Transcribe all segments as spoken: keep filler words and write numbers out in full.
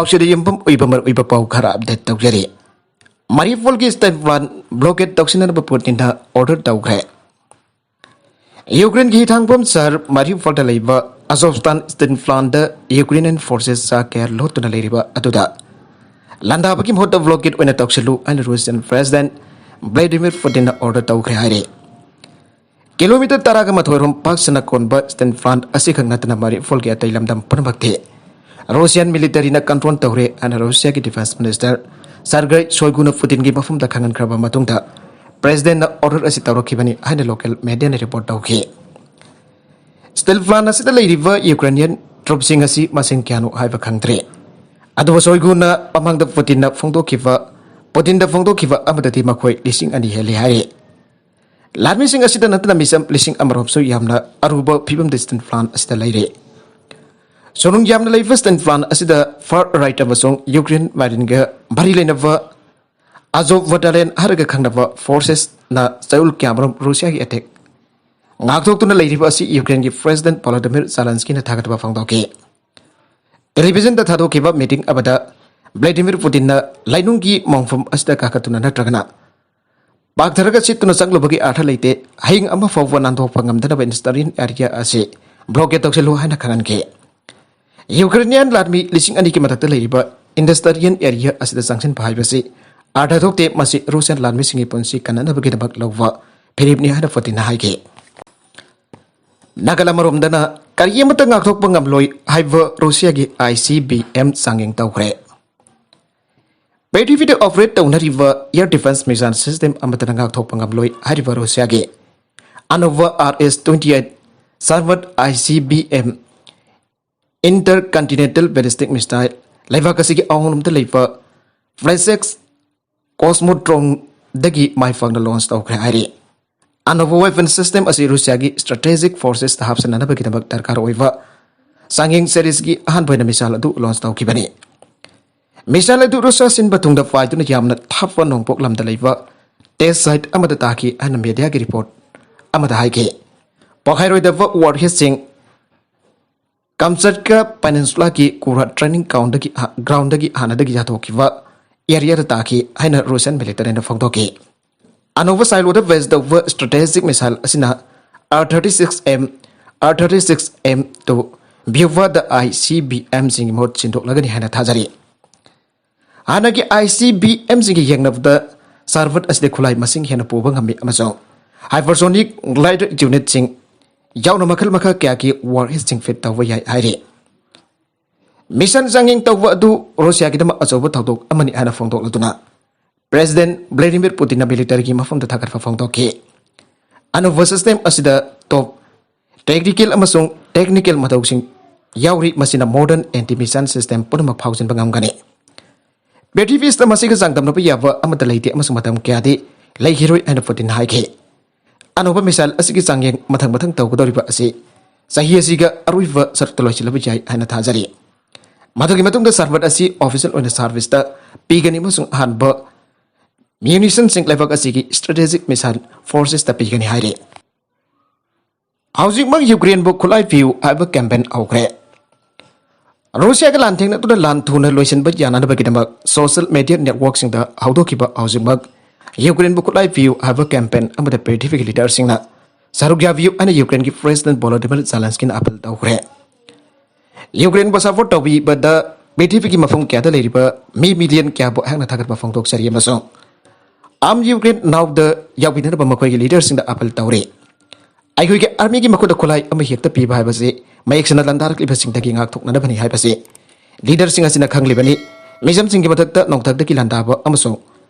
ꯄꯥꯎꯁꯤꯗ ꯌꯨꯝꯐꯝ ꯑꯣꯏꯕ ꯃꯔꯨꯑꯣꯏꯕ ꯄꯥꯎ ꯈꯔ ꯑꯞꯗꯦꯠ ꯇꯧꯖꯔꯤ꯫ ꯃꯔꯤꯄꯨꯔꯒꯤ ꯁ꯭ꯇꯦꯟ ꯄ꯭ꯂꯥꯟ ꯕ꯭ꯂꯣꯀꯦꯠ ꯇꯧꯁꯤꯟꯅꯅꯕ ꯄꯨꯇꯤꯟꯅ ꯑꯣꯔꯗꯔ ꯇꯧꯈ꯭ꯔꯦ꯫ ꯌꯨꯀ꯭ꯔꯦꯟꯒꯤ ꯍꯤꯊꯥꯡꯐꯝ ꯁꯍꯔ ꯃꯔꯤꯄꯨꯔꯗ ꯂꯩꯕ ꯑꯖꯣꯞꯁꯇꯥꯟ ꯁ꯭ꯇꯦꯟ ꯄ꯭ꯂꯥꯟꯗ ꯌꯨꯀ꯭ꯔꯦꯅꯤꯌꯟ ꯐꯣꯔꯁꯦꯁ ꯆꯥ ꯀꯌꯥ ꯂꯣꯠꯇꯨꯅ ꯂꯩꯔꯤꯕ ꯑꯗꯨꯗ ꯂꯥꯟꯗꯥꯕꯒꯤ ꯃꯍꯨꯠꯇ ꯕ꯭ꯂꯣꯀꯦꯠ ꯑꯣꯏꯅ ꯇꯧꯁꯤꯜꯂꯨ ꯍꯥꯏꯅ ꯔꯨꯁꯤꯌꯟ ꯄ꯭ꯔꯦꯁꯤꯗꯦꯟꯠ ꯚ꯭ꯂꯥꯗꯤꯃꯤꯔ ꯄꯨꯇꯤꯟꯅ ꯑꯣꯔꯗꯔ ꯇꯧꯈ꯭ꯔꯦ ꯍꯥꯏꯔꯤ꯫ ꯀꯤꯂꯣꯃꯤꯇꯔ ꯇꯔꯥꯒ ꯃꯥꯊꯣꯏ ꯔꯣꯝ ꯄꯥꯛ ꯁꯟꯅ ꯀꯣꯟꯕ ꯁ꯭ꯇꯦꯟ ꯄ꯭ꯂꯥꯟ ꯑꯁꯤꯈꯛ ꯅꯠꯇꯅ ꯃꯔꯤꯄꯨꯔꯒꯤ ꯑꯇꯩ ꯂꯝꯗꯝ ꯄꯨꯝꯅꯃꯛꯇꯤ ꯔꯨꯁꯤꯌꯟ ꯃꯤꯂꯤꯇꯔꯤꯅ ꯀꯟꯇ꯭ꯔꯣꯜ ꯇꯧꯔꯦ ꯍꯥꯏꯅ ꯔꯨꯁꯤꯌꯥꯒꯤ ꯗꯤꯐꯦꯟꯁ ꯃꯤꯅꯤꯁꯇꯔ ꯁꯔꯒꯩ ꯁꯣꯏꯒꯨꯅ ꯄꯨꯇꯤꯟꯒꯤ ꯃꯐꯝꯗ ꯈꯪꯍꯟꯈ꯭ꯔꯕ ꯃꯇꯨꯡꯗ ꯄ꯭ꯔꯦꯁꯤꯗꯦꯟꯠꯅ ꯑꯣꯔꯗꯔ ꯑꯁꯤ ꯇꯧꯔꯛꯈꯤꯕꯅꯤ ꯍꯥꯏꯅ ꯂꯣꯀꯦꯜ ꯃꯦꯗꯤꯌꯥꯅ ꯔꯤꯄꯣꯔꯠ ꯇꯧꯈꯤ꯫ ꯁ꯭ꯇꯦꯟ ꯄ꯭ꯂꯥꯟ ꯑꯁꯤꯗ ꯂꯩꯔꯤꯕ ꯌꯨꯀ꯭ꯔꯦꯅꯤꯌꯟ ꯇ꯭ꯔꯨꯞꯁꯤꯡ ꯑꯁꯤ ꯃꯁꯤꯡ ꯀꯌꯥꯅꯣ ꯍꯥꯏꯕ ꯈꯪꯗ꯭ꯔꯤ꯫ ꯑꯗꯨꯕꯨ ꯁꯣꯏꯒꯨꯅ ꯃꯃꯥꯡꯗ ꯄꯨꯇꯤꯟꯅ ꯐꯣꯡꯗꯣꯛꯈꯤꯕ ꯄꯨꯇꯤꯟꯗ ꯐꯣꯡꯗꯣꯛꯈꯤꯕ ꯑꯃꯗꯗꯤ ꯃꯈꯣꯏ ꯂꯤꯁꯤꯡ ꯑꯅꯤ ꯍꯦꯜꯂꯤ ꯍꯥꯏꯔꯤ꯫ ꯂꯥꯟꯃꯤꯁꯤꯡ ꯑꯁꯤꯗ ꯅꯠꯇꯅ ꯃꯤꯆꯝ ꯂꯤꯁꯤꯡ ꯑꯃꯔꯣꯝꯁꯨ ꯌꯥꯝꯅ ꯑꯔꯨꯕ ꯐꯤꯕꯝꯗ ꯁ꯭ꯇꯦꯟ ꯄ꯭ꯂꯥꯟ ꯑꯁꯤꯗ ꯂꯩꯔꯤ꯫ ꯁꯨꯔꯨꯡ ꯌꯥꯝꯅ ꯂꯩꯕ ꯁ꯭ꯇꯦꯟ ꯄ꯭ꯂꯥꯟ ꯑꯁꯤꯗ ꯐꯥꯔ ꯔꯥꯏꯠ ꯑꯃꯁꯨꯡ ꯌꯨꯀ꯭ꯔꯦꯟ ꯃꯥꯏꯔꯤꯟꯒ ꯃꯔꯤ ꯂꯩꯅꯕ ꯑꯖꯣꯞ ꯕꯇꯥꯂꯤꯌꯟ ꯍꯥꯏꯔꯒ ꯈꯪꯅꯕ ꯐꯣꯔꯁꯦꯁꯅ ꯆꯌꯣꯜ ꯀꯌꯥꯃꯔꯨꯝ ꯔꯨꯁꯤꯌꯥꯒꯤ ꯑꯦꯇꯦꯛ ꯉꯥꯛꯊꯣꯛꯇꯨꯅ ꯂꯩꯔꯤꯕ ꯑꯁꯤ ꯌꯨꯀ꯭ꯔꯦꯟꯒꯤ ꯄ꯭ꯔꯦꯁꯤꯗꯦꯟꯠ ꯚꯣꯂꯣꯗꯤꯃꯤꯔ ꯖꯦꯂꯦꯟꯁꯀꯤꯅ ꯊꯥꯒꯠꯄ ꯐꯣꯡꯗꯣꯛꯈꯤ꯫ ꯇꯦꯂꯤꯚꯤꯖꯟꯗ ꯊꯥꯗꯣꯛꯈꯤꯕ ꯃꯤꯇꯤꯡ ꯑꯃꯗ ꯚ꯭ꯂꯥꯗꯤꯃꯤꯔ ꯄꯨꯇꯤꯟꯅ ꯂꯥꯏꯅꯨꯡꯒꯤ ꯃꯣꯡꯐꯝ ꯑꯁꯤꯗ ꯀꯥꯈꯠꯇꯨꯅ ꯅꯠꯇ꯭ꯔꯒꯅ ꯄꯥꯛꯊꯔꯒ ꯆꯤꯠꯇꯨꯅ ꯆꯪꯂꯨꯕꯒꯤ ꯑꯥꯔꯊ ꯂꯩꯇꯦ꯫ ꯍꯌꯦꯡ ꯑꯃ ꯐꯥꯎꯕ ꯅꯥꯟꯊꯣꯛꯄ ꯉꯝꯗꯅꯕ ꯏꯟꯗꯁꯇ꯭ꯔꯤꯌꯦꯜ ꯑꯦꯔꯤꯌꯥ ꯑꯁꯤ ꯕ꯭ꯂꯣꯀꯦꯠ ꯇꯧꯁꯤꯜꯂꯨ ꯍꯥꯏꯅ ꯈꯪꯍꯟꯈꯤ꯫ ꯌꯨꯀ꯭ꯔꯦꯅꯤꯌꯟ ꯂꯥꯟꯃꯤ ꯂꯤꯁꯤꯡ ꯑꯅꯤꯒꯤ ꯃꯊꯛꯇ ꯂꯩꯔꯤꯕ ꯏꯟꯗꯁꯇ꯭ꯔꯤꯌꯦꯜ ꯑꯦꯔꯤꯌꯥ ꯑꯁꯤꯗ ꯆꯪꯁꯤꯟꯕ ꯍꯥꯏꯕꯁꯤ ꯑꯥꯔꯊ ꯊꯣꯛꯇꯦ, ꯃꯁꯤ ꯔꯨꯁꯤꯌꯟ ꯂꯥꯟꯃꯤꯁꯤꯡꯒꯤ ꯄꯨꯟꯁꯤ ꯀꯟꯅꯅꯕꯒꯤꯗꯃꯛ ꯂꯧꯕ ꯐꯤꯔꯦꯞꯅꯤ ꯍꯥꯏꯅ ꯄꯨꯇꯤꯟꯅ ꯍꯥꯏꯈꯤ꯫ ꯅꯥꯀꯜ ꯑꯃꯔꯣꯝꯗꯅ ꯀꯔꯤ ꯑꯃꯠꯇ ꯉꯥꯛꯊꯣꯛꯄ ꯉꯝꯂꯣꯏ ꯍꯥꯏꯕ ꯔꯨꯁꯤꯌꯥꯒꯤ ꯑꯥꯏ ꯁꯤ ꯕꯤ ꯑꯦꯝ ꯆꯥꯡꯌꯦꯡ ꯇꯧꯈ꯭ꯔꯦ꯫ ꯄ꯭ꯔꯤꯊꯤꯕꯤꯗ ꯑꯣꯄꯔꯦꯠ ꯇꯧꯅꯔꯤꯕ ꯑꯦꯌꯔ ꯗꯤꯐꯦꯟꯁ ꯃꯤꯁꯥꯏꯜ ꯁꯤꯁꯇꯦꯝ ꯑꯃꯠꯇꯅ ꯉꯥꯛꯊꯣꯛꯄ ꯉꯝꯂꯣꯏ ꯍꯥꯏꯔꯤꯕ ꯔꯨꯁꯤꯌꯥꯒꯤ ꯑꯅꯧꯕ R S twenty eight Sarmat I C B M intercontinental ballistic missile ꯂꯩꯕꯥꯛ ꯑꯁꯤꯒꯤ ꯑꯋꯥꯡꯂꯣꯝꯗ ꯂꯩꯕ ꯐ꯭ꯂꯦꯁꯦꯛꯁ ꯀꯣꯁꯃꯣꯗ꯭ꯔꯣꯝꯗꯒꯤ ꯃꯥꯏ ꯄꯥꯛꯅ ꯂꯣꯟꯆ ꯇꯧꯈ꯭ꯔꯦ ꯍꯥꯏꯔꯤ꯫ ꯑꯅꯧꯕ ꯋꯦꯄꯟ ꯁꯤꯁꯇꯦꯝ ꯑꯁꯤ ꯔꯨꯁꯤꯌꯥꯒꯤ ꯁ꯭ꯇ꯭ꯔꯦꯇꯦꯖꯤꯛ ꯐꯣꯔꯁꯦꯁꯇ ꯍꯥꯞꯆꯤꯟꯅꯅꯕꯒꯤꯗꯃꯛ ꯗꯔꯀꯥꯔ ꯑꯣꯏꯕ ꯆꯥꯡꯌꯦꯡ ꯁꯦꯔꯤꯁꯀꯤ ꯑꯍꯥꯟꯕ ꯑꯣꯏꯅ ꯃꯤꯁꯥꯏꯜ ꯑꯗꯨ ꯂꯣꯟꯆ ꯇꯧꯈꯤꯕꯅꯤ꯫ ꯃꯤꯁꯥꯏꯜ ꯑꯗꯨ ꯔꯨꯁꯤꯌꯥ ꯁꯤꯟꯕ ꯊꯨꯡꯅ ꯄꯥꯏꯗꯨꯅ ꯌꯥꯝꯅ ꯊꯥꯞꯄ ꯅꯣꯡꯄꯣꯛ ꯂꯝꯗ ꯂꯩꯕ ꯇꯦꯁ ꯁꯥꯏꯠ ꯑꯃꯗ ꯇꯥꯈꯤ ꯍꯥꯏꯅ ꯃꯦꯗꯤꯌꯥꯒꯤ ꯔꯤꯄꯣꯔꯠ ꯑꯃꯗ ꯍꯥꯏꯈꯤ꯫ ꯄꯣꯈꯥꯏꯔꯣꯏꯗꯕ ꯋꯥꯔꯍꯦꯗꯁꯤꯡ ꯀꯝꯆꯠꯀ ꯄꯦꯅꯤꯟꯁꯨꯂꯥꯒꯤ ꯀꯨꯔꯥ ꯇ꯭ꯔꯦꯅꯤꯡ ꯒ꯭ꯔꯥꯎꯟꯗꯒꯤ ꯍꯥꯟꯅꯗꯒꯤ ꯌꯥꯊꯣꯛꯈꯤꯕ ꯑꯦꯔꯤꯌꯥꯗ ꯇꯥꯈꯤ ꯍꯥꯏꯅ ꯔꯨꯁꯤꯌꯥꯟ ꯃꯤꯂꯤꯇꯔꯤꯅ ꯐꯣꯡꯗꯣꯛꯈꯤ꯫ ꯑꯅꯧꯕ ꯁꯥꯏꯂꯣꯗ ꯕꯦꯖ ꯇꯧꯕ ꯁ꯭ꯇ꯭ꯔꯦꯇꯦꯖꯤꯛ ꯃꯤꯁꯥꯏꯜ ꯑꯁꯤꯅ R thirty six M, R thirty six M two ꯕ꯭ꯌꯨꯍꯥꯗ ꯑꯥꯏ ꯁꯤ ꯕꯤ ꯑꯦꯝꯁꯤꯡꯒꯤ ꯃꯍꯨꯠ ꯁꯤꯟꯗꯣꯛꯂꯒꯅꯤ ꯍꯥꯏꯅ ꯊꯥꯖꯔꯤ꯫ ꯍꯥꯟꯅꯒꯤ ꯑꯥꯏ ꯁꯤ ꯕꯤ ꯑꯦꯝꯁꯤꯡꯒ ꯌꯦꯡꯅꯕꯗ ꯁꯥꯔꯚꯠ ꯑꯁꯤꯗ ꯈꯨꯠꯂꯥꯏ ꯃꯁꯤꯡ ꯍꯦꯟꯅ ꯄꯨꯕ ꯉꯝꯃꯤ ꯑꯃꯁꯨꯡ ꯍꯥꯏꯄꯔꯁꯣꯅꯤꯛ ꯒ꯭ꯂꯥꯏꯗꯔ ꯌꯨꯅꯤꯠꯁꯤꯡ ꯌꯥꯎꯅ ꯃꯈꯜ ꯃꯈꯥ ꯀꯌꯥꯒꯤ ꯋꯥꯔꯍꯦꯗꯁꯤꯡ ꯐꯤꯠ ꯇꯧꯕ ꯌꯥꯏ ꯍꯥꯏꯔꯤ꯫ ꯃꯤꯁꯟ ꯆꯥꯡꯌꯦꯡ ꯇꯧꯕ ꯑꯗꯨ ꯔꯨꯁꯤꯌꯥꯒꯤꯗꯃꯛ ꯑꯆꯧꯕ ꯊꯧꯗꯣꯛ ꯑꯃꯅꯤ ꯍꯥꯏꯅ ꯐꯣꯡꯗꯣꯛꯂꯗꯨꯅ ꯄ꯭ꯔꯦꯁꯤꯗꯦꯟꯠ ꯚ꯭ꯂꯥꯗꯤꯃꯤꯔ ꯄꯨꯇꯤꯟꯅ ꯃꯤꯂꯤꯇꯔꯤꯒꯤ ꯃꯐꯝꯗ ꯊꯥꯒꯠꯄ ꯐꯣꯡꯗꯣꯛꯈꯤ꯫ ꯑꯅꯧꯕ ꯁꯤꯁꯇꯦꯝ ꯑꯁꯤꯗ ꯇꯣꯞ ꯇꯦꯛꯅꯤꯀꯦꯜ ꯑꯃꯁꯨꯡ ꯇꯦꯛꯅꯤꯀꯦꯜ ꯃꯊꯧꯁꯤꯡ ꯌꯥꯎꯔꯤ, ꯃꯁꯤꯅ ꯃꯣꯗꯔꯟ ꯑꯦꯟꯇꯤ ꯃꯤꯁꯥꯏꯜ ꯁꯤꯁꯇꯦꯝ ꯄꯨꯝꯅꯃꯛ ꯐꯥꯎꯖꯤꯟꯕ ꯉꯝꯒꯅꯤ꯫ ꯄ꯭ꯔꯤꯊꯤꯕꯤ ꯑꯁꯤꯗ ꯃꯁꯤꯒ ꯆꯥꯡꯗꯝꯅꯕ ꯌꯥꯕ ꯑꯃꯠꯇ ꯂꯩꯇꯦ ꯑꯃꯁꯨꯡ ꯃꯇꯝ ꯀꯌꯥꯗꯤ ꯂꯩꯈꯤꯔꯣꯏ ꯍꯥꯏꯅ ꯄꯨꯇꯤꯟꯅ ꯍꯥꯏꯈꯤ꯫ ꯑꯅꯧꯕ ꯃꯤꯁꯥꯏꯜ ꯑꯁꯤꯒꯤ ꯆꯥꯡꯌꯦꯡ ꯃꯊꯪ ꯃꯊꯪ ꯇꯧꯒꯗꯧꯔꯤꯕ ꯑꯁꯤ ꯆꯍꯤ ꯑꯁꯤꯒ ꯑꯔꯣꯏꯕ ꯁꯔꯨꯛꯇ ꯂꯣꯏꯁꯤꯜꯂꯕ ꯌꯥꯏ ꯍꯥꯏꯅ ꯊꯥꯖꯔꯤ꯫ ꯃꯗꯨꯒꯤ ꯃꯇꯨꯡꯗ ꯁꯥꯔꯚꯠ ꯑꯁꯤ ꯑꯣꯐꯤꯁꯤꯌꯦꯜ ꯑꯣꯏꯅ ꯁꯥꯔꯚꯤꯁꯇ ꯄꯤꯒꯅꯤ ꯑꯃꯁꯨꯡ ꯑꯍꯥꯟꯕ ꯃ꯭ꯌꯨꯅꯤꯁꯟꯁꯤꯡ ꯂꯩꯕꯥꯛ ꯑꯁꯤꯒꯤ ꯁ꯭ꯇ꯭ꯔꯦꯇꯦꯖꯤꯛ ꯃꯤꯁꯥꯏꯜ ꯐꯣꯔꯁꯦꯁꯇ ꯄꯤꯒꯅꯤ ꯍꯥꯏꯔꯤ꯫ ꯍꯧꯖꯤꯛꯃꯛ ꯌꯨꯀ꯭ꯔꯦꯟꯕꯨ ꯈꯨꯠꯂꯥꯏ ꯄꯤꯌꯨ ꯍꯥꯏꯕ ꯀꯦꯝꯄꯦꯟ ꯍꯧꯈ꯭ꯔꯦ꯫ ꯔꯨꯁꯤꯌꯥꯒ ꯂꯥꯟꯊꯦꯡꯅꯗꯨꯅ ꯂꯥꯟ ꯊꯨꯅ ꯂꯣꯏꯁꯤꯟꯕ ꯌꯥꯅꯅꯕꯒꯤꯗꯃꯛ ꯁꯣꯁꯤꯌꯦꯜ ꯃꯤꯗꯤꯌꯥ ꯅꯦꯠꯋꯥꯔꯛꯁꯤꯡꯗ ꯍꯧꯗꯣꯛꯈꯤꯕ ꯍꯧꯖꯤꯛꯃꯛ ꯌꯨꯀ꯭ꯔꯦꯟꯕꯨ ꯈꯨꯠꯂꯥꯏ ꯄꯤꯌꯨ ꯍꯥꯏꯕ ꯀꯦꯝꯄꯦꯟ ꯑꯃꯗ ꯄ꯭ꯔꯤꯊꯤꯕꯤꯒꯤ ꯂꯤꯗꯔꯁꯤꯡꯅ ꯁꯔꯨꯛ ꯌꯥꯕꯤꯌꯨ ꯍꯥꯏꯅ ꯌꯨꯀ꯭ꯔꯦꯟꯒꯤ ꯄ꯭ꯔꯦꯁꯤꯗꯦꯟꯠ ꯚꯣꯂꯣꯗꯤꯃꯤꯔ ꯖꯦꯂꯦꯟꯁꯀꯤꯅ ꯑꯥꯄꯤꯜ ꯇꯧꯈ꯭ꯔꯦ꯫ ꯌꯨꯀ꯭ꯔꯦꯟꯕꯨ ꯁꯄꯣꯔꯠ ꯇꯧꯕꯤꯕꯗ ꯄ꯭ꯔꯤꯊꯤꯕꯤꯒꯤ ꯃꯐꯝ ꯀꯌꯥꯗ ꯂꯩꯔꯤꯕ ꯃꯤ ꯃꯤꯂꯤꯌꯟ ꯀꯌꯥꯕꯨ ꯑꯩꯍꯥꯛꯅ ꯊꯥꯒꯠꯄ ꯐꯣꯡꯗꯣꯛꯆꯔꯤ ꯑꯃꯁꯨꯡ ꯑꯥꯔꯝ ꯌꯨꯀ꯭ꯔꯦꯟ ꯅꯥꯎꯗ ꯌꯥꯎꯕꯤꯅꯅꯕ ꯃꯈꯣꯏꯒꯤ ꯂꯤꯗꯔꯁꯤꯡꯗ ꯑꯥꯄꯤꯜ ꯇꯧꯔꯤ꯫ ꯑꯩꯈꯣꯏꯒꯤ ꯑꯥꯔꯃꯤꯒꯤ ꯃꯈꯨꯠꯇ ꯈꯨꯠꯂꯥꯏ ꯑꯃ ꯍꯦꯛꯇ ꯄꯤꯕ ꯍꯥꯏꯕꯁꯤ ꯃꯌꯦꯛ ꯁꯦꯡꯅ ꯂꯥꯟꯗꯥꯔꯛꯂꯤꯕꯁꯤꯡꯗꯒꯤ ꯉꯥꯛꯊꯣꯛꯅꯅꯕꯅꯤ ꯍꯥꯏꯕꯁꯤ ꯂꯤꯗꯔꯁꯤꯡ ꯑꯁꯤꯅ ꯈꯪꯂꯤꯕꯅꯤ꯫ ꯃꯤꯖꯝꯁꯤꯡꯒꯤ ꯃꯊꯛꯇ ꯅꯣꯡꯊꯛꯇꯒꯤ ꯂꯥꯟꯗꯥꯕ ꯑꯃꯁꯨꯡ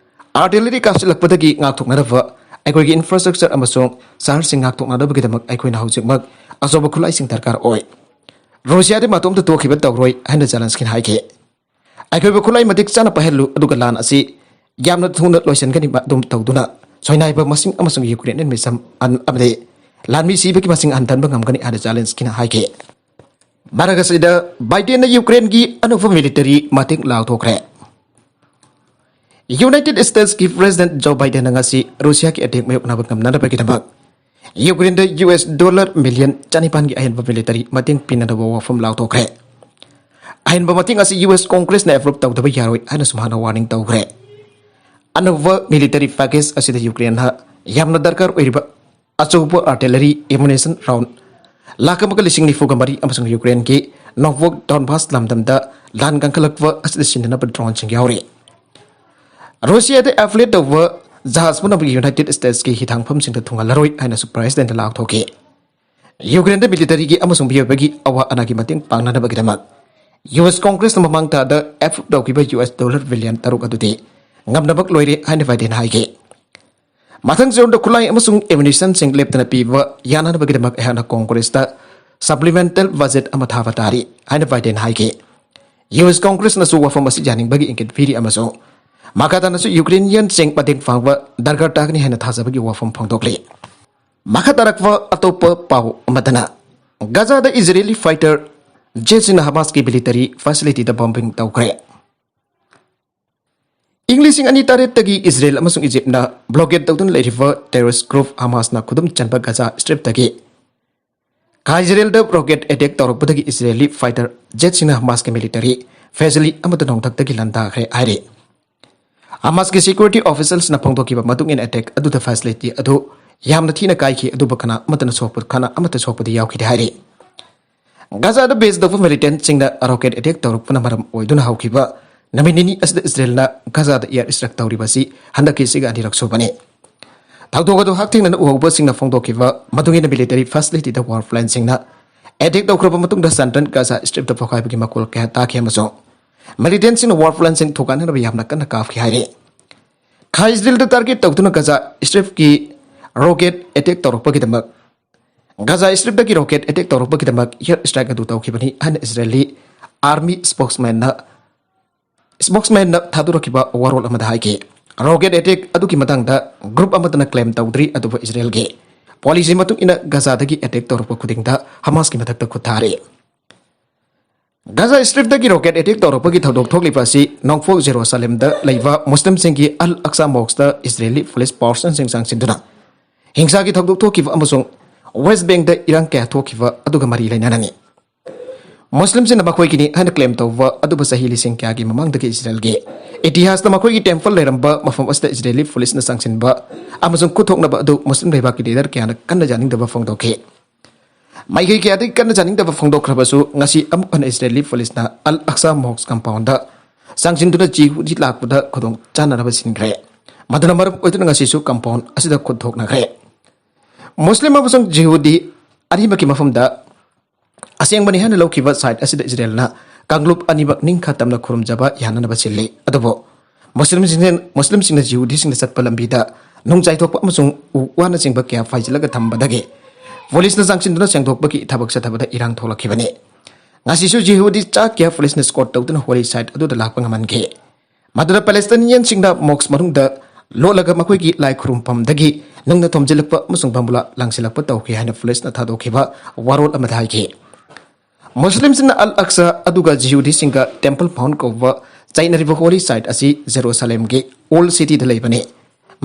ꯑꯥꯔꯇꯤꯂꯔꯤ ꯀꯥꯞꯁꯤꯜꯂꯛꯄꯗꯒꯤ ꯉꯥꯛꯊꯣꯛꯅꯅꯕ ꯑꯩꯈꯣꯏꯒꯤ ꯏꯟꯐ꯭ꯔꯥꯁ꯭ꯇ꯭ꯔꯛꯆꯔ ꯑꯃꯁꯨꯡ ꯁꯍꯔꯁꯤꯡ ꯉꯥꯛꯊꯣꯛꯅꯅꯕꯒꯤꯗꯃꯛ ꯑꯩꯈꯣꯏꯅ ꯍꯧꯖꯤꯛꯃꯛ ꯑꯆꯧꯕ ꯈꯨꯠꯂꯥꯏꯁꯤꯡ ꯗꯔꯀꯥꯔ ꯑꯣꯏ꯫ ꯔꯨꯁꯤꯌꯥꯗꯤ ꯃꯇꯣꯝꯇ ꯇꯣꯛꯈꯤꯕ ꯇꯧꯔꯣꯏ ꯍꯥꯏꯅ ꯖꯦꯂꯦꯟꯁꯀꯤꯅ ꯍꯥꯏꯈꯤ꯫ ꯑꯩꯈꯣꯏꯕꯨ ꯈꯨꯠꯂꯥꯏ ꯃꯇꯤꯛ ꯆꯥꯅ ꯄꯥꯏꯍꯜꯂꯨ, ꯑꯗꯨꯒ ꯂꯥꯟ ꯑꯁꯤ ꯌꯥꯝꯅ ꯊꯨꯅ ꯂꯣꯏꯁꯤꯟꯒꯅꯤ꯫ ꯑꯗꯨꯝ ꯇꯧꯗꯨꯅ ꯁꯣꯏꯅꯥꯏꯕ ꯃꯁꯤꯡ ꯑꯃꯁꯨꯡ ꯌꯨꯀ꯭ꯔꯦꯟ ꯃꯤꯁꯝ ꯑꯃꯗꯤ ꯂꯥꯟꯃꯤ ꯁꯤꯕꯒꯤ ꯃꯁꯤꯡ ꯍꯟꯊꯍꯟꯕ ꯉꯝꯒꯅꯤ ꯍꯥꯏꯅ ꯖꯦꯂꯦꯟꯁꯀꯤꯅ ꯍꯥꯏꯈꯤ꯫ ꯃꯔꯛ ꯑꯁꯤꯗ ꯕꯥꯏꯗꯦꯟꯅ ꯌꯨꯀ꯭ꯔꯦꯟꯒꯤ ꯑꯅꯧꯕ ꯃꯤꯂꯤꯇꯔꯤ ꯃꯇꯦꯡ ꯂꯥꯎꯊꯣꯛꯈ꯭ꯔꯦ꯫ ꯌꯨꯅꯥꯏꯇꯦꯗ ꯁ꯭ꯇꯦꯠꯁꯀꯤ ꯄ꯭ꯔꯦꯁꯤꯗꯦꯟꯠ ꯖꯣ ꯕꯥꯏꯗꯦꯟꯅ ꯉꯁꯤ ꯔꯨꯁꯤꯌꯥꯒꯤ ꯑꯦꯇꯦꯛ ꯃꯥꯌꯣꯛꯅꯕ ꯉꯝꯅꯅꯕꯒꯤꯗꯃꯛ ꯌꯨꯀ꯭ꯔꯦꯟꯗ ꯌꯨ ꯑꯦꯁ ꯗꯣꯂꯔ ꯃꯤꯂꯤꯌꯟ ꯆꯅꯤꯄꯥꯟꯒꯤ ꯑꯍꯦꯟꯕ ꯃꯤꯂꯤꯇꯔꯤ ꯃꯇꯦꯡ ꯄꯤꯅꯅꯕ ꯋꯥꯐꯝ ꯂꯥꯎꯊꯣꯛꯈ꯭ꯔꯦ꯫ ꯑꯍꯦꯟꯕ ꯃꯇꯦꯡ ꯑꯁꯤ ꯌꯨ ꯑꯦꯁ ꯀꯣꯡꯒ꯭ꯔꯦꯁꯅ ꯑꯦꯄ꯭ꯔꯨꯞ ꯇꯧꯗꯕ ꯌꯥꯔꯣꯏ ꯍꯥꯏꯅꯁꯨ ꯃꯍꯥꯛꯅ ꯋꯥꯔꯅꯤꯡ ꯇꯧꯈ꯭ꯔꯦ꯫ ꯑꯅꯧꯕ ꯃꯤꯂꯤꯇꯔꯤ ꯄꯦꯀꯦꯖ ꯑꯁꯤꯗ ꯌꯨꯀ꯭ꯔꯦꯟꯅ ꯌꯥꯝꯅ ꯗꯔꯀꯥꯔ ꯑꯣꯏꯔꯤꯕ ꯑꯆꯧꯕ ꯑꯥꯔꯇꯤꯂꯔꯤ ꯑꯦꯃꯨꯅꯦꯁꯟ ꯔꯥꯎꯟ ꯂꯥꯈ ꯑꯃꯒ ꯂꯤꯁꯤꯡ ꯅꯤꯐꯨꯒ ꯃꯔꯤ ꯑꯃꯁꯨꯡ ꯌꯨꯀ꯭ꯔꯦꯟꯒꯤ ꯅꯣꯡꯄꯣꯛ ꯗꯣꯟꯕꯥꯁ ꯂꯝꯗꯝꯗ ꯂꯥꯟ ꯀꯟꯈꯠꯂꯛꯄ ꯑꯁꯤꯗ ꯁꯤꯖꯤꯟꯅꯅꯕ ꯗ꯭ꯔꯣꯟꯁꯤꯡ ꯌꯥꯎꯔꯤ꯫ ꯔꯨꯁꯤꯌꯥꯗ ꯑꯦꯐꯤꯂꯤꯌꯦꯠ ꯇꯧꯕ ꯖꯍꯥꯖ ꯄꯨꯝꯅꯃꯛ ꯌꯨꯅꯥꯏꯇꯦꯗ ꯁ꯭ꯇꯦꯠꯁꯀꯤ ꯍꯤꯊꯥꯡꯐꯝꯁꯤꯡꯗ ꯊꯨꯡꯍꯜꯂꯔꯣꯏ ꯍꯥꯏꯅꯁꯨ ꯄ꯭ꯔꯦꯁꯤꯗꯦꯟꯠꯅ ꯂꯥꯎꯊꯣꯛꯈꯤ꯫ ꯌꯨꯀ꯭ꯔꯦꯟꯗ ꯃꯤꯂꯤꯇꯔꯤꯒꯤ ꯑꯃꯁꯨꯡ ꯃꯤꯑꯣꯏꯕꯒꯤ ꯑꯋꯥ ꯑꯅꯥꯒꯤ ꯃꯇꯦꯡ ꯄꯥꯡꯅꯅꯕꯒꯤꯗꯃꯛ ꯌꯨ ꯑꯦꯁ ꯀꯣꯡꯒ꯭ꯔꯦꯁꯅ ꯃꯃꯥꯡ ꯊꯥꯗ ꯑꯦꯄ꯭ꯔꯨꯞ ꯇꯧꯈꯤꯕ ꯌꯨ ꯑꯦꯁ ꯗꯣꯂꯔ ꯕꯤꯂꯤꯌꯟ ꯇꯔꯨꯛ ꯑꯗꯨꯗꯤ ꯉꯝꯅꯕ ꯂꯣꯏꯔꯦ ꯍꯥꯏꯅ ꯕꯥꯏꯗꯦꯟ ꯍꯥꯏꯈꯤ꯫ ꯃꯊꯪ ꯆꯌꯣꯜꯗ ꯈꯨꯠꯂꯥꯏ ꯑꯃꯁꯨꯡ ꯑꯦꯃꯨꯅꯤꯁꯟꯁꯤꯡ ꯂꯦꯞꯇꯅ ꯄꯤꯕ ꯌꯥꯅꯅꯕꯒꯤꯗꯃꯛ ꯑꯩꯍꯥꯛꯅ ꯀꯣꯡꯒ꯭ꯔꯦꯁꯇ ꯁꯄ꯭ꯂꯤꯃꯦꯟꯇꯦꯜ ꯕꯖꯦꯠ ꯑꯃ ꯊꯥꯕ ꯇꯥꯔꯤ ꯍꯥꯏꯅ ꯕꯥꯏꯗꯦꯟ ꯍꯥꯏꯈꯤ꯫ ꯌꯨ ꯑꯦꯁ ꯀꯣꯡꯒ꯭ꯔꯦꯁꯅꯁꯨ ꯋꯥꯐꯝ ꯑꯁꯤ ꯌꯥꯅꯤꯡꯕꯒꯤ ꯏꯪꯒꯤꯠ ꯄꯤꯔꯤ ꯑꯃꯁꯨꯡ ꯃꯈꯥ ꯇꯥꯅꯁꯨ ꯌꯨꯀ꯭ꯔꯦꯅꯤꯌꯟꯁꯤꯡ ꯃꯇꯦꯡ ꯄꯥꯡꯕ ꯗꯔꯀꯥꯔ ꯇꯥꯒꯅꯤ ꯍꯥꯏꯅ ꯊꯥꯖꯕꯒꯤ ꯋꯥꯐꯝ ꯐꯣꯡꯗꯣꯛꯂꯤ꯫ ꯃꯈꯥ ꯇꯥꯔꯛꯄ ꯑꯇꯣꯞꯄ ꯄꯥꯎ ꯑꯃꯗꯅ, ꯒꯥꯖꯥꯗ ꯏꯖꯔꯦꯂꯤ ꯐꯥꯏꯇꯔ ꯖꯦꯠꯁꯤꯡꯅ ꯍꯃꯥꯁꯀꯤ ꯃꯤꯂꯤꯇꯔꯤ ꯐꯦꯁꯤꯂꯤꯇꯤꯗ ꯕꯣꯝꯕꯤꯡ ꯇꯧꯈ꯭ꯔꯦ꯫ ꯏꯪ ꯂꯤꯁꯤꯡ ꯑꯅꯤ ꯇꯔꯦꯠꯇꯒꯤ ꯏꯖꯔꯦꯜ ꯑꯃꯁꯨꯡ ꯏꯖꯤꯞꯅ ꯕ꯭ꯂꯣꯀꯦꯠ ꯇꯧꯗꯨꯅ ꯂꯩꯔꯤꯕ ꯇꯦꯔꯣꯔꯤꯁ꯭ꯠ ꯒ꯭ꯔꯨꯞ ꯍꯃꯥꯁꯅ ꯈꯨꯗꯨꯝ ꯆꯟꯕ ꯒꯥꯖꯥ ꯁ꯭ꯇ꯭ꯔꯤꯞꯇꯒꯤ ꯈꯥ ꯏꯖꯔꯦꯜꯗ rocket attack ꯇꯧꯔꯛꯄꯗꯒꯤ Israeli fighter ꯖꯦꯠꯁꯤꯡꯅ ꯍꯃꯥꯁꯀꯤ military ꯐꯦꯁꯤꯂꯤ ꯑꯃꯗ ꯅꯣꯡꯊꯛꯇꯒꯤ ꯂꯥꯟꯗꯥꯈ꯭ꯔꯦ ꯍꯥꯏꯔꯤ꯫ ꯍꯃꯥꯁꯀꯤ ꯁꯦꯀ꯭ꯌꯨꯔꯤꯇꯤ ꯑꯣꯐꯤꯁꯤꯌꯦꯜꯁꯅ ꯐꯣꯡꯗꯣꯛꯈꯤꯕ ꯃꯇꯨꯡ ꯏꯟꯅ, ꯑꯦꯇꯦꯛ ꯑꯗꯨꯗ ꯐꯦꯁꯤꯂꯤꯇꯤ ꯑꯗꯨ ꯌꯥꯝꯅ ꯊꯤꯅ ꯀꯥꯏꯈꯤ, ꯑꯗꯨꯕꯨ ꯀꯅꯥ ꯑꯃꯠꯇꯅ ꯁꯣꯛꯄ, ꯀꯅꯥ ꯑꯃꯠꯇ ꯁꯣꯛꯄꯗꯤ ꯌꯥꯎꯈꯤꯗꯦ ꯍꯥꯏꯔꯤ꯫ ꯒꯥꯖꯥꯗ ꯕꯦꯖ ꯇꯧꯕ ꯃꯤꯂꯤꯇꯦꯟꯠꯁꯤꯡꯅ ꯔꯣꯀꯦꯠ ꯑꯦꯇꯦꯛ ꯇꯧꯔꯛꯄꯅ ꯃꯔꯝ ꯑꯣꯏꯗꯨꯅ ꯍꯧꯈꯤꯕ ꯅꯨꯃꯤꯠ ꯅꯤꯅꯤ ꯑꯁꯤꯗ ꯏꯖꯔꯦꯜꯅ ꯒꯥꯖꯥꯗ ꯑꯦꯌꯔ ꯁ꯭ꯇ꯭ꯔꯥꯏꯛ ꯇꯧꯔꯤꯕ ꯑꯁꯤ ꯍꯟꯗꯛꯀꯤꯁꯤꯒ ꯑꯅꯤꯔꯛ ꯁꯨꯕꯅꯤ꯫ ꯊꯧꯗꯣꯛ ꯑꯗꯨ ꯍꯛꯊꯦꯡꯅꯅ ꯎꯍꯧꯕꯁꯤꯡꯅ ꯐꯣꯡꯗꯣꯛꯈꯤꯕ ꯃꯇꯨꯡ ꯏꯟꯅ, ꯃꯤꯂꯤꯇꯔꯤ ꯐꯦꯁꯤꯂꯤꯇꯤꯗ ꯋꯥꯔ ꯄ꯭ꯂꯦꯟꯁꯤꯡꯅ ꯑꯦꯇꯦꯛ ꯇꯧꯈ꯭ꯔꯕ ꯃꯇꯨꯡꯗ ꯁꯦꯟꯇ꯭ꯔꯦꯜ ꯒꯥꯖꯥ ꯁ꯭ꯇ꯭ꯔꯤꯞꯇ ꯄꯣꯈꯥꯏꯕꯒꯤ ꯃꯈꯣꯜ ꯀꯌꯥ ꯇꯥꯈꯤ ꯑꯃꯁꯨꯡ ꯃꯤꯂꯤꯇꯦꯟꯠꯁꯤꯡꯅ ꯋꯥꯔ ꯄ꯭ꯂꯦꯟꯁꯤꯡ ꯊꯨꯒꯥꯏꯅꯅꯕ ꯌꯥꯝꯅ ꯀꯟꯅ ꯀꯥꯞꯈꯤ ꯍꯥꯏꯔꯤ꯫ ꯈꯥ ꯏꯖꯔꯦꯜꯗ ꯇꯥꯔꯒꯦꯠ ꯇꯧꯗꯨꯅ ꯒꯥꯖꯥ ꯁ꯭ꯇ꯭ꯔꯤꯞꯀꯤ ꯔꯣꯀꯦꯠ ꯑꯦꯇꯦꯛ ꯇꯧꯔꯛꯄꯒꯤꯗꯃꯛ, ꯒꯥꯖꯥ ꯁ꯭ꯇ꯭ꯔꯤꯞꯇꯒꯤ ꯔꯣꯀꯦꯠ ꯑꯦꯇꯦꯛ ꯇꯧꯔꯛꯄꯒꯤꯗꯃꯛ ꯑꯦꯌꯔ ꯁ꯭ꯇ꯭ꯔꯥꯏꯛ ꯑꯗꯨ ꯇꯧꯈꯤꯕꯅꯤ ꯍꯥꯏꯅ ꯏꯖꯔꯦꯂꯤ ꯑꯥꯔꯃꯤ ꯁ꯭ꯄꯣꯛꯁꯃꯦꯟꯅ, ꯁ꯭ꯄꯣꯛꯁꯃꯦꯟꯅ ꯊꯥꯗꯣꯔꯛꯈꯤꯕ ꯋꯥꯔꯣꯜ ꯑꯃꯗ ꯍꯥꯏꯈꯤ꯫ ꯔꯣꯀꯦꯠ ꯑꯦꯇꯦꯛ ꯑꯗꯨꯒꯤ ꯃꯇꯥꯡꯗ ꯒ꯭ꯔꯨꯞ ꯑꯃꯠꯇꯅ ꯀ꯭ꯂꯦꯝ ꯇꯧꯗ꯭ꯔꯤ, ꯑꯗꯨꯕꯨ ꯏꯖꯔꯦꯜꯒꯤ ꯄꯣꯂꯤꯁꯤ ꯃꯇꯨꯡ ꯏꯟꯅ ꯒꯥꯖꯥꯗꯒꯤ ꯑꯦꯇꯦꯛ ꯇꯧꯔꯛꯄ ꯈꯨꯗꯤꯡꯗ ꯍꯃꯥꯁꯀꯤ ꯃꯊꯛꯇ ꯈꯨꯠ ꯊꯥꯔꯤ꯫ ꯒꯥꯖꯥ ꯁ꯭ꯇ꯭ꯔꯤꯞꯇꯒꯤ ꯔꯣꯀꯦꯠ ꯑꯦꯇꯦꯛ ꯇꯧꯔꯛꯄꯒꯤ ꯊꯧꯗꯣꯛ ꯊꯣꯛꯂꯤꯕ ꯑꯁꯤ ꯅꯣꯡꯄꯣꯛ ꯖꯦꯔꯨꯁꯥꯂꯦꯝꯗ ꯂꯩꯕ ꯃꯨꯁꯂꯤꯝꯁꯤꯡꯒꯤ ꯑꯜ ꯑꯛꯁꯥ ꯃꯣꯁꯛꯇ ꯏꯖꯔꯦꯂꯤ ꯄꯨꯂꯤꯁ ꯐꯣꯔꯁꯁꯤꯡ ꯆꯪꯁꯤꯟꯗꯨꯅ ꯍꯤꯡꯁꯥꯒꯤ ꯊꯧꯗꯣꯛ ꯊꯣꯛꯈꯤꯕ ꯑꯃꯁꯨꯡ ꯋꯦꯁ ꯕꯦꯡꯗ ꯏꯔꯥꯡ ꯀꯌꯥ ꯊꯣꯛꯈꯤꯕ ꯑꯗꯨꯒ ꯃꯔꯤ ꯂꯩꯅꯅꯅꯤ꯫ ꯃꯨꯁꯂꯤꯝꯁꯤꯡꯅ ꯃꯈꯣꯏꯒꯤꯅꯤ ꯍꯥꯏꯅ ꯀ꯭ꯂꯦꯝ ꯇꯧꯕ ꯑꯗꯨꯕꯨ ꯆꯍꯤ ꯂꯤꯁꯤꯡ ꯀꯌꯥꯒꯤ ꯃꯃꯥꯡꯗꯒꯤ ꯏꯁꯔꯥꯌꯦꯜꯒꯤ ꯏꯇꯤꯍꯥꯁꯇ ꯃꯈꯣꯏꯒꯤ ꯇꯦꯝꯄꯜ ꯂꯩꯔꯝꯕ ꯃꯐꯝ ꯑꯁꯤꯗ ꯏꯁꯔꯥꯌꯦꯂꯤ ꯄꯨꯂꯤꯁꯅ ꯆꯪꯁꯤꯟꯕ ꯑꯃꯁꯨꯡ ꯈꯨꯠ ꯊꯣꯛꯅꯕ ꯑꯗꯨ ꯃꯨꯁꯂꯤꯝ ꯂꯩꯕꯥꯛꯀꯤ ꯂꯤꯗꯔ ꯀꯌꯥꯅ ꯀꯟꯅ ꯌꯥꯅꯤꯡꯗꯕ ꯐꯣꯡꯗꯣꯛꯈꯤ꯫ ꯃꯥꯏꯀꯩ ꯀꯌꯥꯗꯒꯤ ꯀꯟꯅ ꯆꯥꯅꯤꯡꯗꯕ ꯐꯣꯡꯗꯣꯛꯈ꯭ꯔꯕꯁꯨ, ꯉꯁꯤ ꯑꯃꯨꯛ ꯍꯟꯅ ꯏꯁꯔꯥꯌꯦꯂꯤ ꯄꯨꯂꯤꯁꯅ ꯑꯜ ꯑꯛꯁꯥ ꯃꯣꯁꯛ ꯀꯝꯄꯥꯎꯟꯗ ꯆꯪꯁꯤꯟꯗꯨꯅ ꯖꯤꯍꯨꯗꯤ ꯂꯥꯛꯄꯗ ꯈꯨꯗꯣꯡ ꯆꯥꯅꯅꯕ ꯁꯤꯟꯈ꯭ꯔꯦ꯫ ꯃꯗꯨꯅ ꯃꯔꯝ ꯑꯣꯏꯗꯨꯅ ꯉꯁꯤꯁꯨ ꯀꯝꯄꯥꯎꯟ ꯑꯁꯤꯗ ꯈꯨꯠ ꯊꯣꯛꯅꯈ꯭ꯔꯦ꯫ ꯃꯨꯁꯂꯤꯝ ꯑꯃꯁꯨꯡ ꯖꯤꯍꯨꯗꯤ ꯑꯅꯤꯃꯛꯀꯤ ꯃꯐꯝꯗ ꯑꯁꯦꯡꯕꯅꯤ ꯍꯥꯏꯅ ꯂꯧꯈꯤꯕ ꯁꯥꯏꯠ ꯑꯁꯤꯗ ꯏꯁꯔꯥꯌꯦꯜꯅ ꯀꯥꯡꯂꯨꯞ ꯑꯅꯤꯃꯛ ꯅꯤꯡꯈꯥ ꯇꯝꯅ ꯈꯨꯔꯨꯝꯖꯕ ꯌꯥꯅꯅꯕ ꯁꯤꯜꯂꯤ꯫ ꯑꯗꯨꯕꯨ ꯃꯨꯁꯂꯤꯝꯁꯤꯡꯅ, ꯃꯨꯁꯂꯤꯝꯁꯤꯡꯅ ꯖꯤꯍꯨꯗꯤꯁꯤꯡꯅ ꯆꯠꯄ ꯂꯝꯕꯤꯗ ꯅꯨꯡ ꯆꯥꯏꯊꯣꯛꯄ ꯑꯃꯁꯨꯡ ꯎ ꯋꯥꯅꯆꯤꯡꯕ ꯀꯌꯥ ꯐꯥꯏꯖꯤꯜꯂꯒ ꯊꯝꯕꯗꯒꯤ ꯄꯨꯂꯤꯁꯅ ꯆꯪꯁꯤꯟꯗꯨꯅ ꯁꯦꯡꯗꯣꯛꯄꯒꯤ ꯊꯕꯛ ꯆꯠꯊꯕꯗ ꯏꯔꯥꯡ ꯊꯣꯛꯂꯛꯈꯤꯕꯅꯤ꯫ ꯉꯁꯤꯁꯨ ꯖꯤꯍꯨꯗꯤ ꯆꯥ ꯀꯌꯥ ꯄꯨꯂꯤꯁꯅ ꯁ꯭ꯀꯣꯔꯠ ꯇꯧꯗꯨꯅ ꯍꯣꯂꯤ ꯁꯥꯏꯠ ꯑꯗꯨꯗ ꯂꯥꯛꯄ ꯉꯝꯍꯟꯈꯤ꯫ ꯃꯗꯨꯗ ꯄꯦꯂꯦꯁꯇꯥꯏꯅꯤꯌꯟꯁꯤꯡꯅ ꯃꯣꯁꯛ ꯃꯅꯨꯡꯗ ꯂꯣꯠꯂꯒ ꯃꯈꯣꯏꯒꯤ ꯂꯥꯏ ꯈꯨꯔꯨꯝꯐꯝꯗꯒꯤ ꯅꯨꯡꯅ ꯊꯣꯝꯖꯤꯜꯂꯛꯄ ꯑꯃꯁꯨꯡ ꯕꯝꯕꯨꯂꯥ ꯂꯪꯁꯤꯜꯂꯛꯄ ꯇꯧꯈꯤ ꯍꯥꯏꯅ ꯄꯨꯂꯤꯁꯅ ꯊꯥꯗꯣꯛꯈꯤꯕ ꯋꯥꯔꯣꯜ ꯑꯃꯗ ꯍꯥꯏꯈꯤ꯫ ꯃꯨꯁꯂꯤꯝꯁꯤꯡꯅ ꯑꯜ ꯑꯛꯁꯥ ꯑꯗꯨꯒ ꯖꯤꯍꯨꯗꯤꯁꯤꯡꯒ ꯇꯦꯝꯄꯜ ꯃꯥꯎꯟꯠ ꯀꯧꯕ ꯆꯥꯏꯅꯔꯤꯕ ꯍꯣꯂꯤ ꯁꯥꯏꯠ ꯑꯁꯤ ꯖꯦꯔꯨꯁꯥꯂꯦꯝꯒꯤ ꯑꯣꯜ ꯁꯤꯇꯤꯗ ꯂꯩꯕꯅꯤ꯫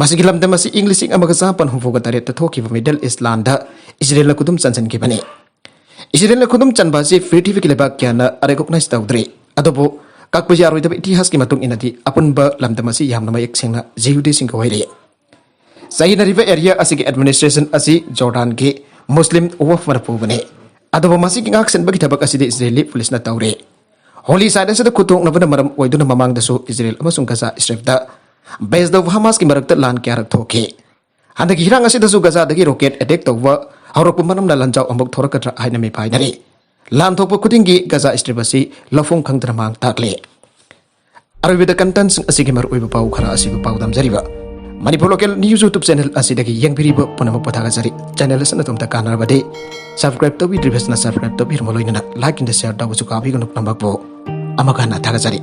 ꯃꯁꯤꯒꯤ ꯂꯝꯗꯝ ꯑꯁꯤ ꯏꯪ ꯂꯤꯁꯤꯡ ꯑꯃꯒ ꯆꯥꯃꯥꯄꯟ ꯍꯨꯝꯐꯨꯒ ꯇꯔꯦꯠꯇ ꯊꯣꯛꯈꯤꯕ ꯃꯤꯗꯜ ꯏꯁ ꯂꯥꯟꯗ ꯏꯁꯔꯥꯌꯦꯜꯅ ꯈꯨꯗꯨꯝ ꯆꯟꯁꯤꯟꯈꯤꯕꯅꯤ꯫ ꯏꯁꯔꯥꯌꯦꯜꯅ ꯈꯨꯗꯨꯝ ꯆꯟꯕ ꯑꯁꯤ ꯄ꯭ꯔꯤꯊꯤꯕꯤꯒꯤ ꯂꯩꯕꯥꯛ ꯀꯌꯥꯅ ꯔꯦꯀꯣꯛꯅꯥꯏꯖ ꯇꯧꯗ꯭ꯔꯤ꯫ ꯑꯗꯨꯕꯨ ꯀꯛꯄ ꯌꯥꯔꯣꯏꯗꯕ ꯏꯇꯤꯍꯥꯁꯀꯤ ꯃꯇꯨꯡ ꯏꯟꯅꯗꯤ ꯑꯄꯨꯟꯕ ꯂꯝꯗꯝ ꯑꯁꯤ ꯌꯥꯝꯅ ꯃꯌꯦꯛ ꯁꯦꯡꯅ ꯖꯤꯍꯨꯗꯤꯁꯤꯡꯒ ꯑꯣꯏꯔꯤ꯫ ꯆꯥꯏꯅꯔꯤꯕ ꯑꯦꯔꯤꯌꯥ ꯑꯁꯤꯒꯤ ꯑꯦꯗꯃꯤꯅꯤꯁꯇ꯭ꯔꯦꯁꯟ ꯑꯁꯤ ꯖꯣꯔꯗꯥꯟꯒꯤ ꯃꯨꯁꯂꯤꯝ ꯋꯐꯅ ꯄꯨꯕꯅꯤ꯫ ꯑꯗꯨꯕꯨ ꯃꯁꯤꯒꯤ ꯉꯥꯛꯁꯦꯟꯕꯒꯤ ꯊꯕꯛ ꯑꯁꯤꯗꯤ ꯏꯁꯔꯥꯌꯦꯂꯤ ꯄꯨꯂꯤꯁꯅ ꯇꯧꯔꯤ꯫ ꯍꯣꯂꯤ ꯁꯥꯏꯠ ꯑꯁꯤꯗ ꯈꯨꯠꯊꯣꯛꯅꯕꯅ ꯃꯔꯝ ꯑꯣꯏꯗꯨꯅ ꯃꯃꯥꯡꯗꯁꯨ ꯏꯁꯔꯥꯌꯦꯜ ꯑꯃꯁꯨꯡ ꯒꯖꯥ ꯁ꯭ꯇ꯭ꯔꯤꯞꯇ ꯕꯦꯖ ꯇꯧꯕ ꯍꯃꯥꯁꯀꯤ ꯃꯔꯛꯇ ꯂꯥꯟ ꯀꯌꯥꯔꯛ ꯊꯣꯛꯈꯤ꯫ ꯍꯟꯗꯛꯀꯤ ꯏꯔꯥꯡ ꯑꯁꯤꯗꯁꯨ ꯒꯖꯥꯗꯒꯤ ꯔꯣꯀꯦꯠ ꯑꯦꯇꯦꯛ ꯇꯧꯕ ꯍꯧꯔꯛꯄ ꯃꯔꯝꯅ ꯂꯥꯟꯖꯥꯎ ꯑꯃꯨꯛ ꯊꯣꯔꯛꯀꯗ꯭ꯔꯥ ꯍꯥꯏꯅ ꯃꯤꯄꯥꯏꯅꯔꯤ꯫ ꯂꯥꯟ ꯊꯣꯛꯄ ꯈꯨꯗꯤꯡꯒꯤ ꯒꯖꯥ ꯁ꯭ꯇ꯭ꯔꯤꯞ ꯑꯁꯤ ꯂꯧꯐꯝ ꯈꯪꯗꯅ ꯃꯥꯡ ꯇꯥꯛꯂꯤ꯫ ꯑꯔꯣꯏꯕꯗ ꯀꯟꯇꯦꯟꯠꯁꯤꯡ ꯑꯁꯤꯒꯤ ꯃꯔꯨꯑꯣꯏꯕ ꯄꯥꯎ ꯈꯔ ꯑꯁꯤꯕꯨ ꯄꯥꯎꯗꯝꯖꯔꯤꯕ Manipur local news YouTube channel ꯑꯁꯤꯗꯒꯤ ꯌꯦꯡꯕꯤꯔꯤꯕ ꯄꯨꯝꯅꯃꯛꯄꯨ ꯊꯥꯒꯠꯆꯔꯤ꯫ ꯆꯦꯅꯦꯜ ꯑꯁꯤꯅ ꯑꯗꯣꯝꯗ ꯀꯥꯟꯅꯔꯕꯗꯤ ꯁꯕꯁꯀ꯭ꯔꯥꯏꯕ ꯇꯧꯕꯤꯗ꯭ꯔꯤꯕꯁꯤꯅ ꯁꯕꯁꯀ꯭ꯔꯥꯏꯕ ꯇꯧꯕꯤꯔꯝꯕ ꯂꯣꯏꯅꯅ ꯂꯥꯏꯛ ꯑꯦꯟꯗ ꯁꯤꯌꯔ ꯇꯧꯕꯁꯨ ꯀꯥꯎꯕꯤꯒꯅꯨ꯫ ꯄꯨꯝꯅꯃꯛꯄꯨ ꯑꯃꯨꯛ ꯍꯟꯅ ꯊꯥꯒꯠꯆꯔꯤ꯫